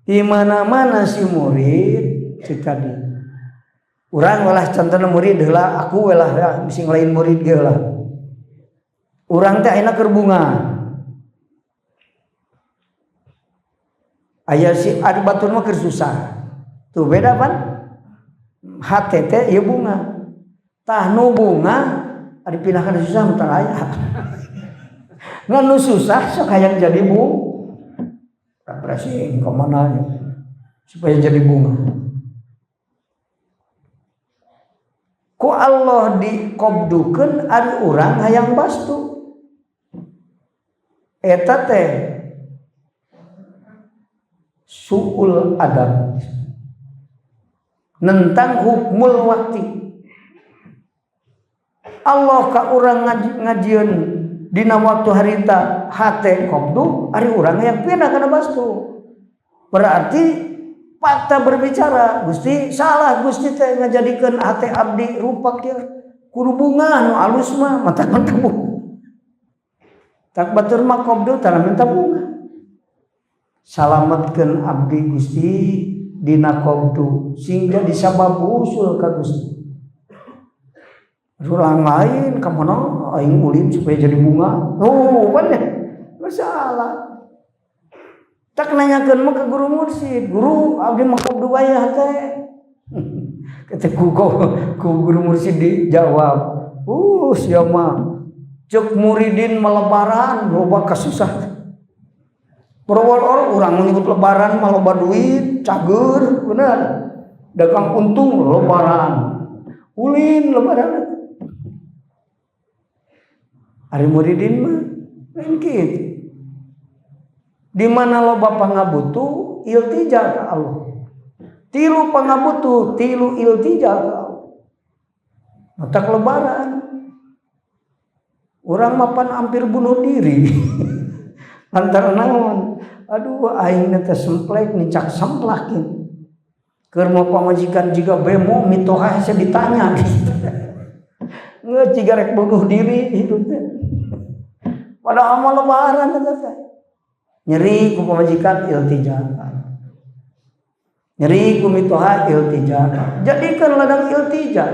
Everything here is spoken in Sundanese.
Di mana-mana si murid cek tadi. Urang welah contohna murid heula, aku welah ya, bisi lain murid ge lah. Urang teh ayeuna keur bunga. Aya si ari batur mah keur susah. Tuh beda pan? Hate teh ieu bunga. Tah nu bunga ari pindah kana susah mah teu aya. Ngan nu susah sok hayang jadi bu. Refreshing ka mana supaya jadi bunga. Ku Allah dikobdukeun ari urang hayang bastu. Eta teh suul adab. Nentang hukmul wakti. Allah ka urang ngajieun dina waktu harita hate kobdu ari urang hayang pindah kana bastu. Berarti fakta berbicara, Gusti salah Gusti teh ngajadikeun hate abdi rupak ieu. Kudu bunga nu alus mah mata minta bunga. Tak batur mah kobdu tara minta bunga. Salametkeun abdi Gusti dina kobdu sing jadi sabab usul ka Gusti. Urang lain ka mana aing ulin supaya jadi bunga. Oh, pan ya? Masalah. Tak nanyakeun mah ke guru mursyid, guru abdi mah kobdu wae teh. Kata ku guru mursyid dijawab, sia mah ceuk muridin melebaran loba kasusah. Berwal orang menyebut lebaran mah loba duit, cager, bener. Dagang untung lebaran. Ulin lebaran. Ari muridin mah lain kitu. Di mana loba pangabutuh iltija ka Allah. Tilu pangabutuh, tilu iltija ka Allah. Matak lebaran. Urang mapan hampir bunuh diri. Lantaran naon? Aduh aing teh semplek nincak semplakin. Keur mau pamajikan jiga bemo mitoha hese ditanya. Nge jiga rek bunuh diri hidup teh. Padahal mah lebaran eta teh. Nyeri ku pamajikan iltija. Nyeri ku mitoha iltija. Jadikan ladang iltija.